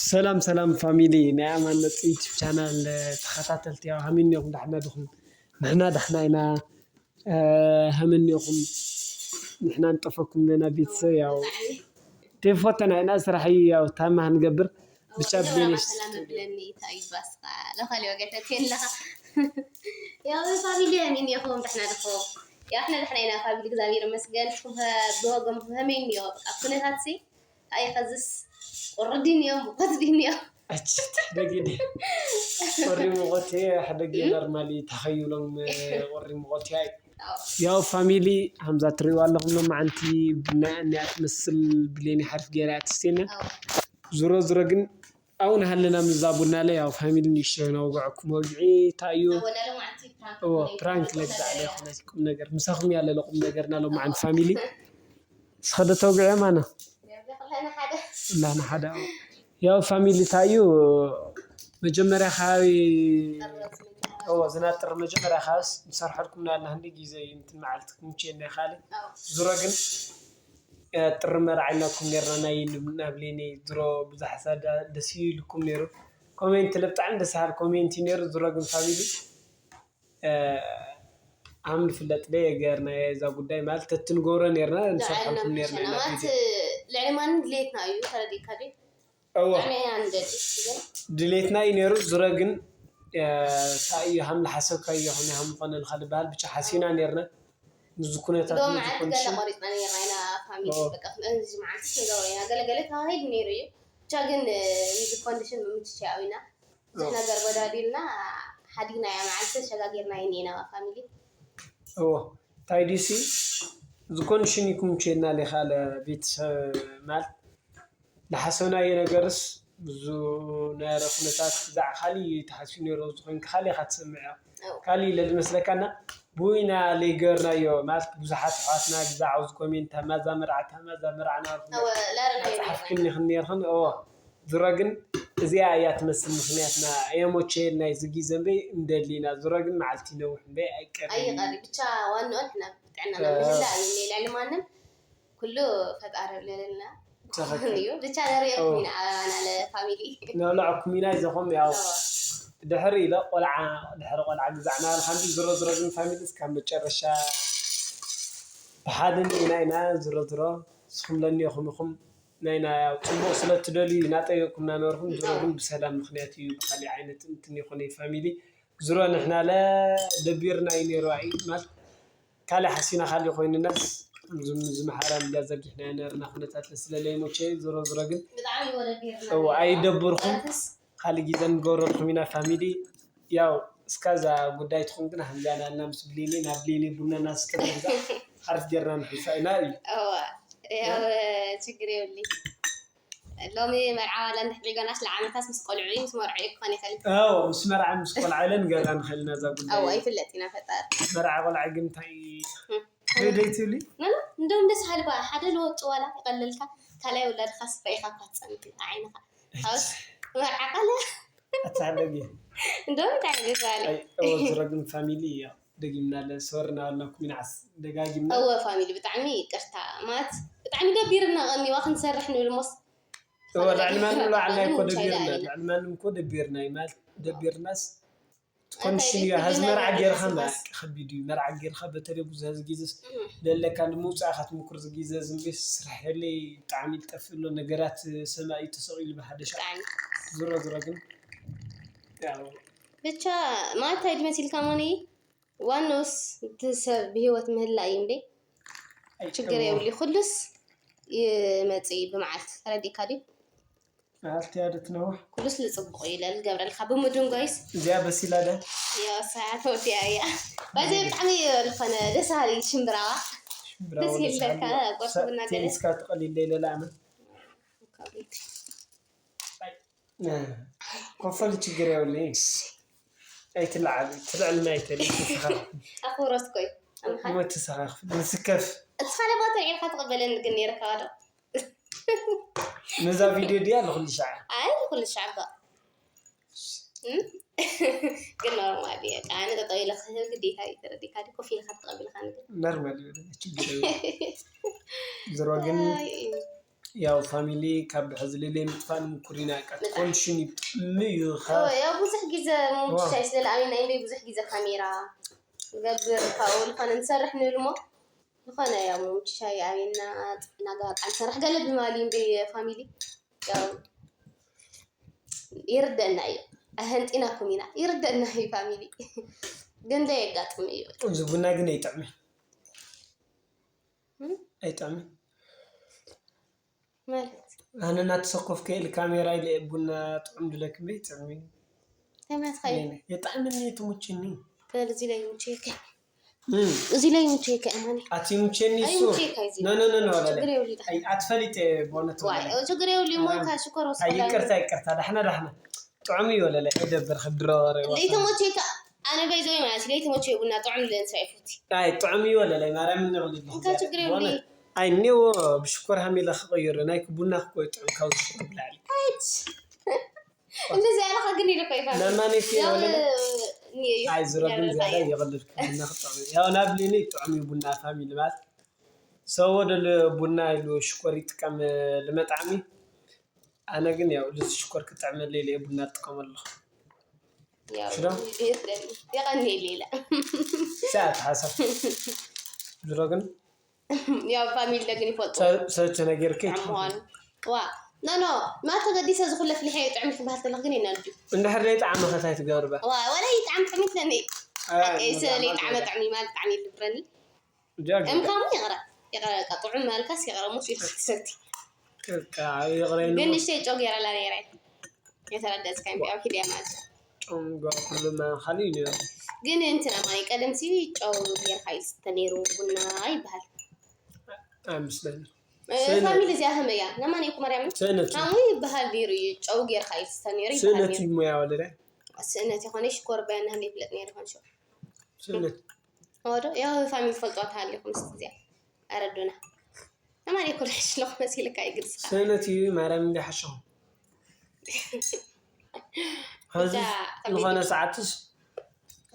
ሰላም ሰላም ፋሚሊ ናይ ኣማን ነፂ ዩቱብ ቻናል ተኸታተልቲ፣ ያው ሃሚን ኔኹም ዳሕና ድኹም? ንሕና ዳሕና ኢና። እ፣ ሃመን ኔኹም? ንሕና ንጠፈኩም ነና ቤተሰብ። ያው ተፈተና ኢና፣ ስራሕ እዩ፣ ያው ታማ ክንገብር። ብቻ ሰላም ብሌነሽ ሰላም ብለኒ። እንታይ ባስኻ ለኸሊ ወገተት የለኻ? ያው ፋሚሊ ሃሚን ኔኹም ዳሕና ድኹም? ያው እሕና ዳሕና ኢና ፋሚሊ፣ እግዚኣብሔር ይመስገን። ንስኹም ከ ብወገንኩም ሃመይ ኔኹም? በቃ ኩነታት ሲ ኣይ ኸዝስ ቁርዲ ኔኹም፣ ሙቐት ዲ ኔኹም? ኣች፣ ደጊ ዲ። ቁሪ ሙቐት እየ፣ ሓደ ጌ እም? ኖርማሊ ተኸይሎም፣ ቁሪ ሙቐት እየ። ያው ፋሚሊ፣ ሃምዛ ትሪእዋ ኣለኹም፣ ሎማዓንቲ ቡና እያ ትመስል፣ ብሌኒ ሓሪፍ ጌራ እያ ትስቴና። ኣዎ። ዙሮ ዙሮ ግን፣ ኣብኡ ንሃለና ምዛ ቡና ለ፣ ያው ፋሚሊ ንእሽቶ ነውግዐኩም፣ ወግዒ እንታይ እዩ? ኣዎ፣ ናይ ሎማዓንቲ ፕራንክ እዎ፣ ቁም ነገር ፕራንክ ቁም ለግዛዕ ነገር። ለይኹም ነዚ ቁም ነገር። ምሳኹም ያለ ለቁም ነገርና ሎማዓንቲ ፋሚሊ። እስኸ ዶ ተውግዐ ማና? ላና ሓደ። ላና ሓደ፣ ኣዎ። ያው ፋሚሊ እንታይ እዩ፣ መጀመርያ ከባቢ፣ እዎ፣ ዝናብ ጥሪ መጀመርያ ከባቢ ንሰርሐልኩም ናልና፣ ክንደይ ግዜ እንትን መዓልቲ ክምችየና ይኻእል። ኣዎ። ዙሮ ግን፣ እ፣ ጥሪ መርዓ ኢልናኩም ኔርና፣ ናይ ንብ-፣ ናብ ሌኒ ዙሮ ብዙሕ ሰዳ ደስ ይልኩም ኔሩ። ኮሜንት ለ ብጣዕሚ ደስ በሃሊ ኮሜንት እዩ ኔሩ። ዙሮ ግን ፋሚሊ፣ እ፣ ኣም ንፍለጥ ደ የገርና እዛ ጉዳይ ማለት ተትንገብሮ ኔርና፣ ንሰርሐልኩም ኔርና ኢና ቪድዮ። ልዕሊ ማንም ድሌትና እዩ፣ ተረዲእካ ድዩ? እወ። ብጣዕሚ ኢና ንደሊ፣ ግን ድሌትና እዩ ነይሩ። ዙረ ግን፣ እ፣ እንታይ እዩ፣ ሃም ዝሓሰብካዮ ይኹን፣ ሃም ዝኾነልካ ዝበሃል ብቻ ሓሲና ነይርና። ምስዚ ኩነታት፣ እንደውም ምስዚ መዓልቲ ገለ ኮንዲሽን። ቆሪፅና ነይርና ኢና ፋሚሊ፣ እወ። በቃ፣ ከምዚ መዓልቲ ክንገብሮ ኢና። ገለ ገለ ተባሂሉ ነይሩ እዩ። ብቻ ግን፣ እ፣ ምስዚ ኮንዲሽን ምምችቻ ኢና። ብዙሕ እወ። ነገር ጎዳዲልና፣ ሓዲግና እያ መዓልቲ፣ ተሸጋጊርና ኢና ፋሚሊ። እወ። እንታይ ድዩሲ፣ እዚ ኮንዲሽን ይኩምችየና ለይካለ ቤተሰብ ማለት ዝሓሰብናዮ ነገርስ ብዙ ናይ ኩነታት ብዛዕ ካሊእ ተሓስዩ ነይሩ፣ እዚ ኮይንካ ካሊእ ኢኻ ትሰምዕ ኢኻ። ኣው። ካሊእ ኢለ ዝመስለካና ብውይና ለይገበርናዮ ማለት ብዙሓት ኣሕዋትና ብዛዕ ኣብዚ ኮሜንት ታማዛ መርዓ፣ ታማዛ መርዓ ናበልኩም ኣወ፣ ላረና ኢና ጸሓፍክኒ ነይርና። ክን ነይርክን፣ እዎ። ዙረ ግን እዚኣ እያ ትመስል ምኽንያትና። ኣየሞቸየልና እዩ ዝጊ ዘንበይ እንደሊና። ዙረ ግን መዓልቲ ይነውሕ እምበይ ኣይቀርብን እዩ። ኣይቐሪ፣ ብቻ ዋንኡ ንሕና ብጥዕናና እ፣ ምህላእ እዩ ልዕሊ ማንም። ኩሉ ፈጣሪ ኣብለለና ትኽክል። እዩ። ብቻ ነሪኤኩም እዎ። ኢና ኣባና ለፋሚሊ። ነብልዐኩም ኢና ይዘኹም ያው እዎ። ድሕሪ ኢለ ቆልዓ፣ ድሕሪ ቆልዓ ግዛዕና በልካ እንዲ ዝሮ ዝሮ ግን ፋሚሊ እስካብ መጨረሻ ብሓደ ኢና ኢና ዝሮ ዝሮ ንስኹም ለኒኹም ኢኹም ናይና ያው ጽቡቕ ስለ ትደልዩ ኢና ጠየቅኩምና ነበርኩም። ዝሮ እዎ። ግን ብሰላም ምኽንያት እዩ ብኻሊእ ዓይነት እንትን ይኹን ፋሚሊ። ዝሮ ንሕና ለ ደቢርና እዩ ነይሩ ኣይ ማለት ካልእ ሓሲና ካልእ ኮይንናስ፣ ዝም-፣ ዝመሓራ ሚድያ ዘርጊሕና ነበርና፣ ኩነታት ስለ ለይሞቸ፣ ዞሮ ዞሮ ግን፣ ብጣዕሚ እዩ ወደቢርና እዎ፣ ነይርና። ኣይደብርኩም። በርትስ። ካልእ ግዜ ንገብረልኩም ኢና ፋሚሊ። ያው፣ እስካ እዛ ጉዳይ ትኹን ግን፣ ሃምዚኣ ናልና ምስ ብሌኒ፣ ናብ ብሌኒ ቡና እናስተናግዳ፣ ሓርፍ ጌርና ንሕልፋ ኢና እዩ። እዎ፣ ያው፣ እ? ችግር የብልኝ። ሎሚ መርዓ ዋላ እንድሕር ሪጋናስ ለዓመታስ ምስ ቆልዑ እዩ፣ ምስ መርዑ እዩ ክኾን ይኽእል። ኣዎ፣ ምስ መርዓ ምስ ቆልዓ ኢለን ገዛ ንኽእል ኢና እዛ ጉዳይ። ኣዎ፣ ኣይፍለጥ ኢና ፈጣሪ። መርዓ ቆልዓ ግን እንታይ እም። ደይ ትብሊ? ኖ፣ ኖ፣ እንደውም ደስ በሃሊ ባ-፣ ሓደ ለወጡ ዋላ ይቐልልካ፣ ካልኣይ ውላድካ ስፈ ኢኻ እኳ ትጸንት ዓይንኻ። እሽ። ኣውስ መርዓ ቃለ። ኣታ ደጊ። እንደውም እንታይ ደስ በሃሊ። ኣይ፣ እዎ፣ ዝረግም ፋሚሊ እያ። ደጊምና ለ-፣ ሶሪ እናበልናኩም ኢና ዓስ-፣ ደጋጊምና። እወ ፋሚሊ፣ ብጣዕሚ ይቅርታ። ማለት፣ ብጣዕሚ ደቢርና ቀኒዋ ክንሰርሕ ንብል እሞስ፣ እወ፣ ልዕሊ ማንም ላዕልና እኮ ማንም ደቢርና፣ ቻይና ልዕሊ ማንም እኮ ደቢርና እዩ። ማለት፣ ደቢርናስ፣ እቲ ኮንዲሽን እዩ። ሐዚ መርዓ ጌርካ ማለት ከቢድ እዩ። መርዓ ጌርካ በተለይ ብዙሕ ግዜ እም። ለለካ ንምውፃእ ኢኻ ትምኩር፣ እዚ ግዜ ዝምቤ ስራሕ የለይ፣ ብጣዕሚ ይጠፍእ ኣሎ፣ ነገራት ሰማይ እዩ ተሰቒሉ ብሓደ ሻዕ። ብጣዕሚ። ዝሮ ዝሮ ግን፣ ያው፣ ብቻ፣ ማለት፣ እንታይ ድመሲልካ፣ ማኒ? ዋናውስ እቲ ሰብ ብህይወት ምህላ እዩ እንዴ? ኣይ፣ ችግር እዎ። የብሉ። ኩሉስ ይመጽእ እዩ ብመዓልቲ። ተረዲእካ ድዩ? መዓልቲ እያ ዶ ትነውሕ? ኩሉስ ልጽቡቕ እዩ ኢለ ልገብረልካ ብምድንጓይስ። እዚኣ በሲላ ዶ? ያው ሰዓት ወዲያ እያ። በዚ ብጣዕሚ ዝኾነ ደስ በሃሊ ሽምብራዋ። ሽምብራዋ ደስ ደስ ይብለካ፣ በሃሊ። ቁርሲ ቡና ገለ። ቴኒስካ ትቐሊለ ኢለ ለኣመ። ኮፈል ችግር የብልኝ። ኣይትልዓል፣ ትልዕልና ኣይትል፣ ትስኻ። ኣኽብሮት ኮይ። ኣምኻ። እሞ ትስኻ፣ ንስከፍ። እቲ ካልእ ቦታ ዒልካ ትቕበለኒ ግን ነይርካ ዶ? ነዛ ቪድዮ ድያ ንኹሉ ሻዕ? ኣይ፣ ንኹሉ ሻዕ እባ። እም? ግን ኖርማል እዩ። በቃ፣ ኣነ ጠጠው ኢለ ክህብ ግዴታ እዩ፣ ተረዲእካ ድዩ? ኮፍ ኢልካ ትቐበልካ ነገር። ኖርማል እዩ፣ ችግር የብልኝ። ዝሮ ግን ኣይ። ያው ፋሚሊ ካብ ሕዚ ሌለ ምጥፋን ምኩሪና ቃ ብጣዕሚ። ኮንሽን ይጥዕም እዩ ኻ ያው ብዙሕ ግዜ ሙምቲ ሻይ ስለ ለኣሚና ኢንበይ ብዙሕ ግዜ ካሜራ ገብር ካብኡ ዝኾነ ንሰርሕ ንብል እሞ ዝኾነ ያው ሙምቲ ሻይ ኣበና ናጋ ቃል ሰራሕ ገለ ብማሊ ኢንበይ ፋሚሊ ያው ይርደና እዩ። ኣሀንጢናኩም ኢና ይርደና እዩ ፋሚሊ ግን ደ የጋጥም እዩ። እዚ ቡና ግን ኣይጥዕምን። እም? ኣይጥዕምን። ማለት ኣነ እናተሰኮፍከ ኢል ካሜራ ኢለ ቡና ጥዑም ድለክ በይ ጥዕሚ ተማትኻይ የጣዕምኒ ትሙችኒ በል እዚ ላይ ሙቼከ እም፣ እዚ ላይ ሙቼከ እማኒ ኣቲ ሙቸኒ ኣይ እሱ ሙቼከ እዚ ኖ ኖ ኖ ኖ ችግር ወለለ የብሉ ኣይ ኣትፈልጥ በእውነት ዋይ ወለለ ችግር የብሉ ሞ ኣይ፣ ካሽኮር ኣይ ወስከላ ይቅርታ ይቅርታ ዳሕና ዳሕና ጥዑም እዩ ወለለ ኣይደብር ክድሮ ወረ ለይቲ ሙቼከ ኣነ በይዘይ ማለት ለይቲ ሙቼ ቡና ጥዑም ለንሳ ይፉቲ ኣይ ጥዑም እዩ ወለለ ማርያም ንቕልል እንታይ ችግር የብሉ ኣይ እኔዎ ብሽኮር ሃሚለ ክቕይሩ ናይ ቡና ክኮይ ጥዑም ካብ ዝሽኮር ብላዕሊ እንደዚህ ያለ ሀግን ይልኮ ይፋል ለማኔት ያው ወለለ ኒ- ኣይ ዝሮ ግን ዝያዳ ያው ይቕልል ቡና ክጥዕም ያው ናብ ሊኒ ጥዑም እዩ ቡና ፋሚሊ ማለት ሰዎ ደለ ቡና ኢሉ ሽኮር ይጥቀም ልመጣዕሚ ኣነ ግን ያው ልዚ ሽኮር ክጥዕመለይ ኢለ ቡና እጥቀመሉ ያው ሽዶ? ይርደኒ የቀኒ ሌላ ሰዓት ሓሳብ ዝሮ ግን ያው ፋሚሊ ደግን ይፈልጡ ሰብቲ ነጊርኪ ምዃኑ ዋ ኖ ኖ ማተ ገዲሰ ዝኩለ ፍልሐ ጥዕሚ ክበሃል ከለክ ግን ይናዱ እንድሕር ዘይጣዕመ ከታይ ትገብር በ ዋ ወላ ይጣዕም ጥዕሚ ትለኒ ሰለ ይጣዕመ ጥዕሚ ማለት ጣዕሚ ይልብረኒ እምካሙ ይቕረ ይቕረ በቃ ጥዑም ማልካስ ይቕረ ሙስ ኢልካ ትሰቲ ይቕረኒ ግን ንሽተይ ጨው ገይረላ ነይረ የተረደስካ ኣብ ኪድያ ማለት ጨው ኩሉ ማንኻሊ እዩ ነይሩ ግን እንትና ማይ ቀደም ሲ ጨው ጌርካ ይስተ ነይሩ ቡና ይበሃል ኣይመስለኒ እ፣ ፋሚሊ እዚኣ ከመይ እያ ነማን ይኩ ማርያም ስእነት ካሙ ይበሃል ነይሩ እዩ ጨው ጌርካ ይስተ ነይሩ ይበሃል ስእነት ነይሩ እዩ ሞያ ወለደ ስእነት ይኾነ ሽኮር በያን ናህል ይፍለጥ ነይሩ ይኾን ሸው ስእነት ወዶ ያው ፋሚሊ ትፈልጥዋ ተሃሊኹም ስ እዚኣ ኣረዱና ነማን ይኩ ሕሽ ለኹ መሲልካ ይግልጽካ ስእነት እዩ ማርያም እንዲ ሓሸኹም ሕዚ ብቻ ዝኾነ ሰዓትስ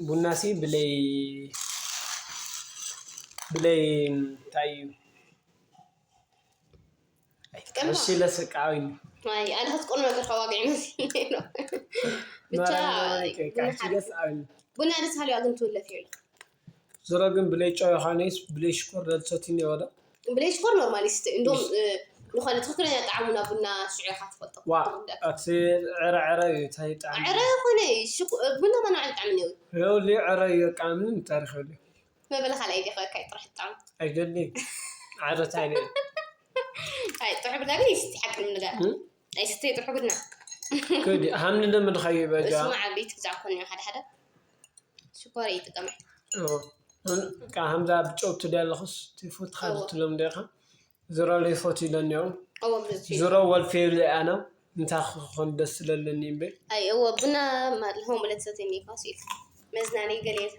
ቡናሲ ብለይ ብለይ እንታይ እዩ ሕሲ ለስቃዊኒ ኣይ ኣነ ክትቆኖ ነገር ከዋግዒ መሲለይ ነው ብቻ ደስ ኣዊኒ ቡና ደስ ሃሊዋ ግን ትውለፍ ይብሉ ዝሮ ግን ብለይ ጨው ይኾነስ ብለይ ሽኮር ደልሰትኒ ወደ ብለይ ሽኮር ኖርማሊ ስተ እንዶም ዝኾነ ትክክለኛ ጣዕሙና ቡና ሽዑ ኢኻ ትፈልጦ ዋ ትርዳእ። እቲ ዕረ ዕረ እዩ እንታይ ጣዕሚ ዕረ ይኾነ ሽኮ- ቡና ማና ዕል ጣዕሚ ነው ይኸውሊ ዕረ እዩ ቃምን ታሪኽ ይኸውሊ መበለ ካልኣይ ዲኸ ካይ ጥራሕ ጣዕሙ ኣይገድሊ ዓረታይ ነዩ ኣይ ጥራሕ ብላ ግን ይስቲ ሓቂ ንምንጋር ኣይስተይ ጥራሕ ቡና ከዲ ሃምኒ ደም ድኻዩ በጃ እስማ ዓበይቲ ክዛዕ ኮን ሓደ ሓደ ሽኮር ይጥቀም ካ ሃምዛ ብጨው ትደያ ኣለኹስ ትፉት ኻድ ትሎም ዲኻ ዝሮ ለይፎት ኢለኒዮ እዎ ብዚ ዝሮ ወልፌ ይብለ ኣነ እንታይ ክኾን ደስ ስለለኒ እምበር ኣይ እዎ ቡና ማለሆም ብለት ሰተኒ ፋሲል መዝናነይ ገሌታ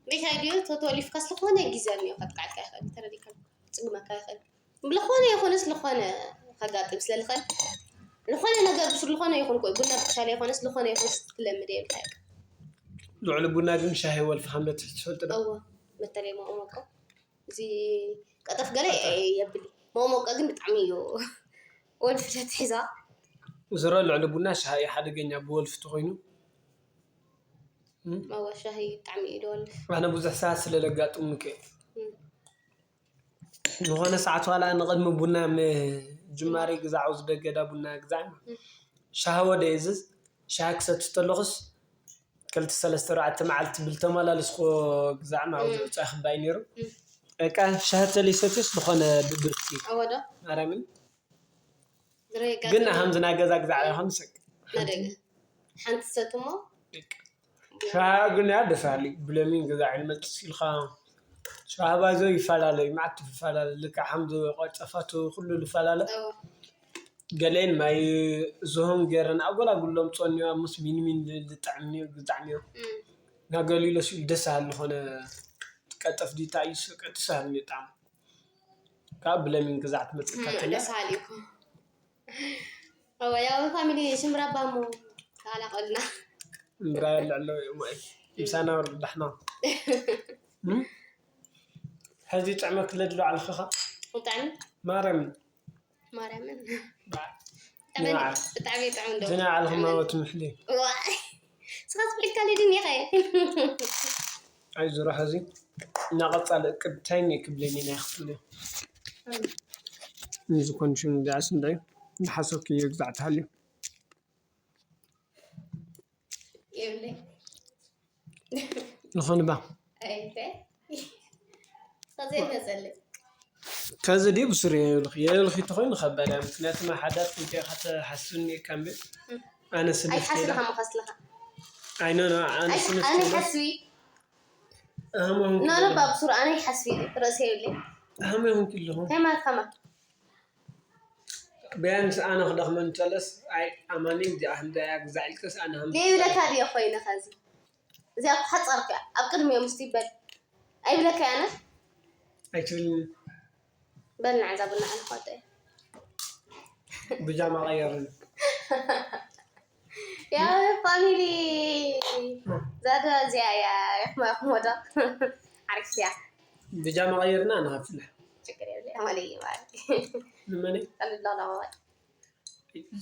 ሚካይ ድዮ ተተወሊፍካ ስለኾነ ግዜ እኒኦ ከጥቃዕካ ይኽእል ተረዲካ ጽግመካ ይኽእል ብለኾነ ይኾነስ ለኾነ ከጋጥም ስለልኽእል ዝኾነ ነገር ብስር ዝኾነ ይኹን ኮይ ቡና ብቻ ይኾነስ ዝኾነ ይኹን ክትለምድ የብልካ ልዕሊ ቡና ግን ሻሂ ወልፊ ከም ትፈልጥ ዶ እዎ በተለይ መቆመቆ እዚ ቀጠፍ ገለ የብል መቆመቆ ግን ብጣዕሚ እዩ ወልፊ ተትሒዛ ዝሮ ልዕሊ ቡና ሻሂ ሓደገኛ ብወልፊ ተኮይኑ እወ ሻሂ ብጣዕሚ እዩ ደወልፍ ኣነ ብዙሕ ሰዓት ስለ ለጋጥሙኒ ከ ዝኾነ ሰዓት ዋላ ንቕድሚ ቡና ምጅማረይ ግዛዕ ኣብዚ ደገዳ ቡና ግዛዕ ሻሂ ወደ የዝዝ ሻሂ ክሰቲ ተለኹስ ክልተ ሰለስተ ኣርባዕተ መዓልቲ ብልተመላለስኮ ግዛዕ ኣብ ዝዕፃ ክባይ ነይሩ በቃ ሻሂ ተለይሰትስ ዝኾነ ድብርቲ እወዶ ማርያምን ዝረጋ ግን ሃምዚ ናይ ገዛ ግዛዕ ይኾን ሰቅ ናደገ ሓንቲ ሰትሞ ሻሂ ግን ያ ደሳሊ ብለሚን ገዛ ይመፅስ ኢልካ ሻሂ ባይዞ ይፈላለዩ ማዕት ይፈላለ ልክዕ ሓምዚ ቆጨፋቱ ኩሉ ይፈላለ ገሌን ማይ ዝሆን ገይረን ኣጎላጉሎም ፀኒዋ ምስ ሚንሚን ዝጥዕምኒ ግዛዕኒዮ ናገሊሎ ሲሉ ደስ ሃሊ ዝኾነ ቀጠፍ ዲታ እዩ ቀጥስ ሃልኒ ጣዕሚ ካብ ብለሚን ግዛዕ ትመፅካ ተላ ደስ ሃሊ እኮ እወ ያው ፋሚሊ ሽምብራ ባሞ ካላ ቆልና እምብራ ልዕሎ እዩ ማይ ምሳና ወርዳሕና ሕዚ ጥዕመ ክለድሎ ዓልኽኻ ብጣዕሚ ማረም ማርያምን በዓል ብጣዕሚ ብጣዕሚ ጥዑም ዶ ዝና ዓልኹም ሃወት ምሕሊ ዋይ ስኻስ ብሒልካ ሊድን ኢኸ ኣይ ዝሮ ሕዚ እናቐጻለ እቅድ እንታይ እኒኦ ክብለኒ ናይ ክፍል እዚ ኮንሽን ዳዕስ እንታይ ዝሓሰብክዮ ግዛዕ ትሃልዩ ይብለይ ዝኾነ ባ ኣይተ ከዘይ መፀለይ ከዚ ድዩ ብሱር የብልኺ የብልኺ ተኾይኑ ኸባድ እያ ምክንያቱ ሓዳት እንታይ ኢኻ ተሓስብኒ ካብ ኣነ ስለ ኣይትሓስብኻ መኸስልኻ ኣይኖ ኣነ ስለ ኣነ ሓስቢ ኣህመ ሆንኪ ኖ ኖ ባብሱር ኣነ ሓስቢ ርእሰ ይብለይ ኣህመ ሆንኪ ኣለኹ ከማት ከማ ቢያንስ ኣነ ክደኽመ እንተለስ ኣይ ኣማኒ እዚኣ ክንደያ ግዛዕ ኢልከስ ኣነ ከም ዘይብለካ ድየ ኮይነ ከዚ እዚኣ ሓፃርካ ኣብ ቅድሚኦም ምስቲ ይበል ኣይብለካ ኣነ ኣይትብልኒ በል ንዓዛ ቡና ክንኾጠ ብጃማ ቀየርን ያ ፋሚሊ ዛዳ እዚኣ እያ ይሕመ ይሕመዶ ዓርክስያ ብጃማ ቀየርና ንሃፍትልሕ ችግር የለ ማለት ማለት ንመን ቀልሎ ነው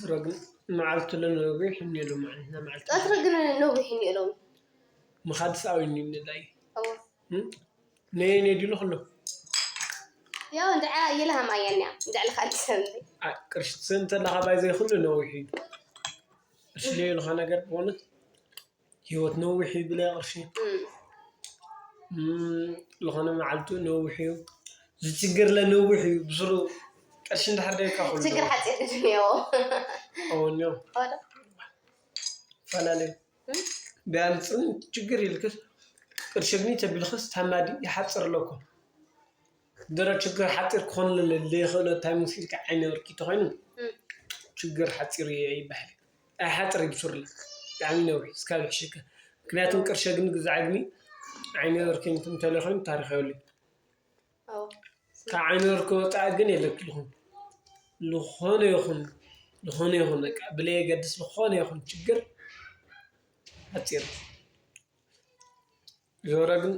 ዝሮ ግን መዓልቱ ለነገ ይሕኒ የሉ ማለት ና መዓልቱ ቀትሪ ግን ነዊሕ ይኒእሎም ምኻድ ሰኣዊ ንላይ እዎ ነየ ነዲሉ ኩሉ ያው እንድዓ ይልሃም ኣየንያ እንድዕ ልኻዲ ሰብ ቅርሽቲ እንተለኻ ባይ ዘይኩሉ ነዊሕ እዩ እሽለ ኢልኻ ነገር ብእውነት ህይወት ነዊሕ እዩ ብለ ቅርሺ ዝኾነ መዓልቱ ነዊሕ እዩ ዝችግር ለነዊሕ እዩ ብስሩ ቅርሺ እንዳሕር ደካ ኩሉ ችግር ሓፂር ግዜ እኒኦ እወንዮ ፈላለዩ ቢያንፅን ችግር ይልክስ ቅርሺ ግኒ ተቢልክስ ታማዲ ይሓፅር ኣለኩም ድሮ ችግር ሓፂር ክኾን ለለ ዘይኽእሎ እንታይ ምስ ኢልካ ዓይነ ብርኪ ተኾይኑ ችግር ሓፂር ይበሃል ኣይሓፅር ይብሱርለ ብጣዕሚ ነውሒ እስካብ ልሕሽከ ምክንያቱም ቅርሸ ግን ግዛዕ ግኒ ዓይነ ብርኪ እንተለይኮይኑ ታሪክ የብሉ ካብ ዓይነ ብርኪ ወፃኢ ግን የለክልኹም ዝኾነ ይኹን ዝኾነ ይኹን በቃ ብለየገድስ ዝኾነ ይኹን ችግር ሓፂር ዞረ ግን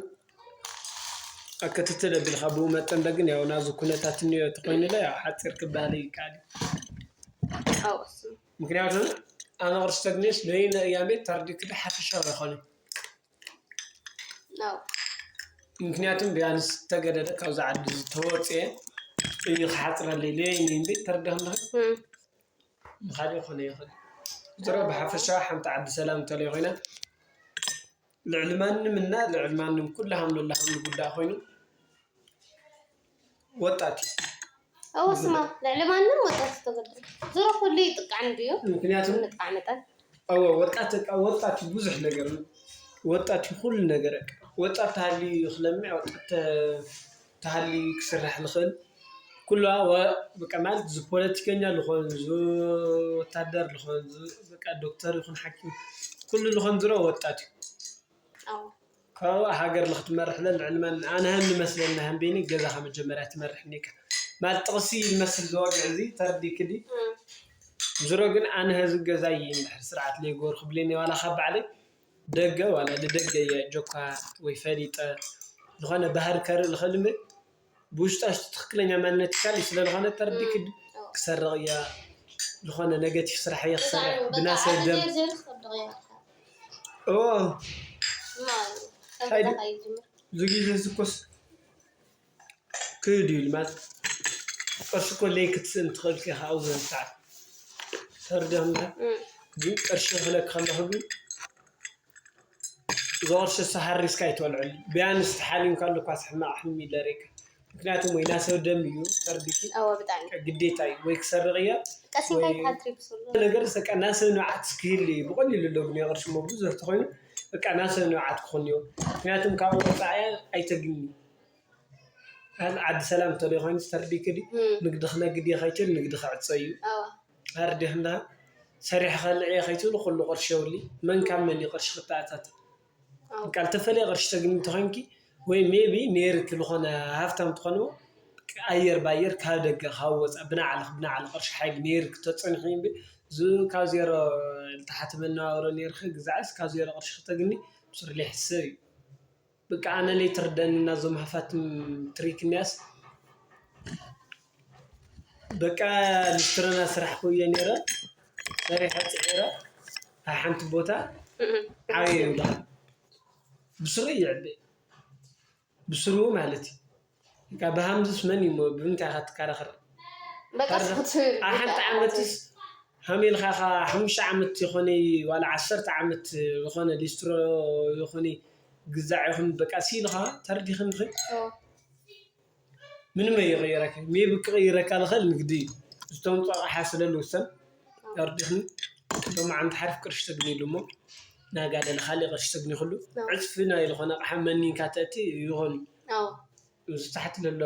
ኣከትትል ኣቢልካ ብኡ መጠን ደ ግን ያው ናዚ ኩነታት እኒኦ ተኮይኑ ለ ያው ሓፂር ክበሃል ይከኣል እዩ። ኣውስ ምክንያቱ ኣነ ቅርሲ ተግኔስ ለይነ እያም ቤት ተርዲክ ደ ሓፈሻዊ ይኮነ ነው ምክንያቱም ቢያንስ ተገደደ ካብዚ ዓዲ ዝተወፅኤ እዩ ክሓፅረለይ ለይኒ እምቤት ተርደክና ንካሊእ ኮነ ይኽእል ዝረ ብሓፈሻ ሓንቲ ዓዲ ሰላም እንተለይ ኮይና ልዕሊ ማንም እና ልዕሊ ማንም ኩሉ ሃምሎ ለሃምሉ ጉዳይ ኮይኑ ወጣት እዩ እወ ስማ ልዕሊ ማንም ወጣት ዝተገደ ዝረ ኩሉ ይጥቃዕ እንድዩ ምክንያቱም ንጥቃዕ መጠን እወ ወጣት በቃ ወጣት እዩ ብዙሕ ነገር ወጣት እዩ ኩሉ ነገር በቃ ወጣት ተሃልዩ ክለምዕ ወጣት ተ- ተሃልዩ ክስራሕ ዝኽእል ኩሉ በቃ ማለት እዚ ፖለቲከኛ ዝኾን እዚ ወታደር ዝኾን እዚ በቃ ዶክተር ይኹን ሓኪም ኩሉ ዝኾን ዝሮ ወጣት እዩ ኣዎ ካብኡ ሃገር ንክትመርሕ ለ ልዕሊ መን ኣነ ከም ዝመስለኒ ሃምቤኒ ገዛኻ መጀመርያ ትመርሕ እኒካ ማለት ጥቕሲ ይመስል ዝወግዕ እዚ ተረዲክዲ እም፣ ዝሮ ግን ኣነ ህዚ ገዛ እየ እንድሕር ስርዓት ለይገበሩ ክብለኒ ዋላ ካብ ባዕለይ ደገ ዋላ ልደገ እየ ጆካ ወይ ፈሊጠ ዝኾነ ባህሪ ከርኢ ልኽእል እምበር ብውሽጣ ውሽጢ ትክክለኛ ማንነት ይካል እዩ ስለዝኾነ ተረዲክዲ ክሰርቕ እያ ዝኾነ ነገቲቭ ስራሕ እየ ክሰርሕ ብናሰብ ደም ኦ ዝግዜ ዝኮስ ክህድ እዩ ማለት ቅርሺ እኮ ለይ ክትስእን ትኽእል ኪ ካብኡ ዘንሳዕ ተርደም ግን ቅርሺ ክለክ ከለኹ ግን ዝቕርሺ ሰሃር ሪስካ ኣይትበልዐሉ ቢያንስ ተሓሊም ካሉ ኳስ ሕማቕ ሕልሚ ይደሬካ ምክንያቱም ወይና ሰብ ደም እዩ ተርዲኪ ኣዎ ብጣዕሚ ግዴታ እዩ ወይ ክሰርቕ እያ ቀሲንካ ወይ- ይትሓትሪ ብስሉ ነገር ሰቀ ናሰብ ንዓት ክህል እዩ ብቐሊሉ ኣለጉ ናይ ቅርሺ ሞ ብዙሕ ተኮይኑ በቃ ናሰብ ንዓት ክኾን እዮ ምክንያቱም ካብ ወፃኢ ኣይተግኒ ኣብ ዓዲ ሰላም እንተደይ ኮይኑ ስተርዲክዲ ንግዲ ክነግድ እየ ከይትብል ንግዲ ክዕፀ እዩ ኣዎ ኣርዲኽና ሰሪሕ ከልዕ እየ ከይትብል ኩሉ ቅርሺ የብሊ መን ካብ መን እዩ ቅርሺ ክተኣታት በቃ ዝተፈለየ ቅርሺ ተግኒ እንተኮይንኪ ወይ ሜቢ ነይርኪ ዝኾነ ሃፍታም ትኾንዎ ኣየር ባየር ካብ ደገ ካብ ወፃ ብናዕልክ ብናዕሊ ቅርሺ ሓይሊ ነይርኪ ተፀንሒ እምቢ እዚ ካብ ዜሮ ልተሓተ መነባብሮ ነይርኪ ግዛዕስ ካብ ዜሮ ቅርሺ ክተግኒ ብስርሊ ሕሰብ እዩ በቃ ኣነ ለይ ትርደኒ እናዞም ሃፋትም ትሪክ እንያስ በቃ ሊስትሮና ስራሕ ክውየ ነይረ፣ ሰሪሐ ፅዒረ ኣብ ሓንቲ ቦታ ዓብየ ይብላ ብስሩ ይዕበ ብስሩ ማለት እዩ። በቃ ብሃምዝስ መን እዩ እሞ ብምንታይ ኢኻ ትከራኸር? በቃ ኣብ ሓንቲ ዓመትስ ሃሜልካ ካ ሓሙሽተ ዓመት ይኾነ ዋላ ዓሰርተ ዓመት ዝኾነ ሊስትሮ ይኾነ ግዛዕ ይኹን በቃ ሲልኻ ተርዲኽን ኽን ምንም ኣይቕይረካ ሜቢ ክቕይረካ ዝኽእል ንግዲ እዩ። ዝተምፅኦ ኣቕሓ ስለ ልውሰን ተርዲኽን ሎማዓንቲ ሓሪፍ ቅርሺ ተግኒሉ እሞ ናጋደል ካሊእ ቅርሺ ተግኒ ኩሉ ዕፅፊ ናይ ዝኾነ ኣቕሓ መኒንካ ተእቲ ይኾን እዩ። እዚ ታሕቲ ዘሎ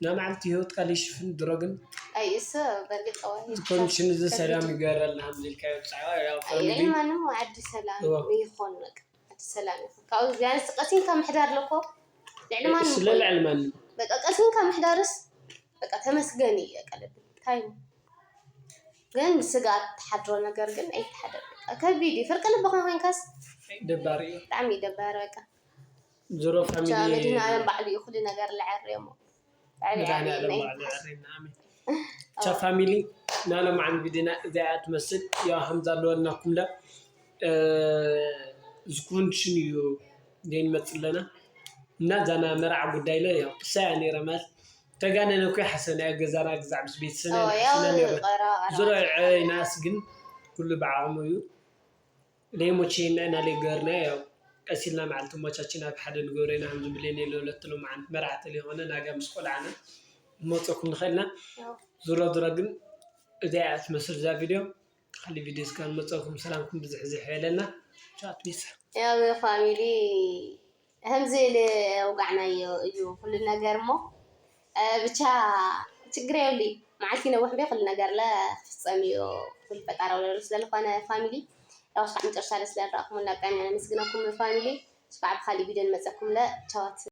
ናይ መዓልቲ ህይወትካ ለይሽፍን ድሮ ግን ኣይእሰ በርግጥ ጠዋይ ኮንዲሽን እዚ ሰላም ይገረልና ከምዝልካዮ ብዛዕባ ያው ልዕሊ ፋሚሊ ማንም ዓዲ ሰላም ይኾን በቃ ዓዲ ሰላም ይኾን ካብኡ ቢያንስ ቀሲንካ ምሕዳር ኣለኮ ልዕሊ ማንም ስለ ይኾን ልዕሊ ማንም በቃ ቀሲንካ ምሕዳርስ በቃ ተመስገን እዩ በቃ ልብል እንታይ እዩ ግን ስጋት ትሓድሮ ነገር ግን ኣይትሓደር በቃ ከቢድ እዩ ፍርቂ ልብኻ ኮይንካስ ደባሪ እዩ ብጣዕሚ እዩ ደባሪ በቃ ዞሮ ብቻ ፋሚሊ መድህን ኣለም ባዕሉ እዩ ኩሉ ነገር ልዐርዮ እሞ ልዐርዮ መድኃኒዓለም ኣሜን ባዕሉ የዕሬና ኣሜን። ቻው ፋሚሊ ናይ ሎማዓንቲ ቪድዮና እዚኣ እያ ትመስል ያው ሃምዛ ኣለወልናኩምለ እዚ ኮንዲሽን እዩ ዘይንመፅእ ኣለና እና እዛ ናይ መርዓ ጉዳይ ለ ያው እሳ እያ ነይረ ማለት ተጋነነ እኮ ይሓሰና እያ ገዛና ግዛዕ ምስ ቤተሰብ ኦ፣ ያው ሓሰና ነይረ ቀረባ ቀረባ ዙሮ ዕይና ስግን ኩሉ ብዓቕሙ እዩ ለይሞቼና ኢና ለይገርና ያው ቀሲልና መዓልቲ ሞቻችን ኣብ ሓደ ንገብሮ ኢና ከም ዝብልን የለ ሁለት ሎማዓንቲ መርዓ ተለይኮነ ናጋ ምስ ቆልዓና ንመፀኩም ንኽእልና ያው ዙሮ ዙሮ ግን እዚኣ እያ ትመስል እዛ ቪድዮ ካልእ ቪድዮ እስካ ንመፀኩም ሰላምኩም ብዝሕ ዝሕ የለና ቻት ቢስ ያው ፋሚሊ ከምዚ ኢለ ውጋዕናዮ እዩ ኩሉ ነገር እሞ እ፣ ብቻ ችግር የብሉ መዓልቲ ነውሕ ቤ ኩሉ ነገር ለ ክፍፀም እዩ ኩሉ ፈጣሪ ወለሉ ስለዝኾነ ፋሚሊ ያው እስካዕ መጨረሻ ለ ስለረኣኹም ላብጣሚ ነመስግነኩም ፋሚሊ እስካዕ ብካሊእ ቪድዮ ንመፀኩም ለ ቻዋት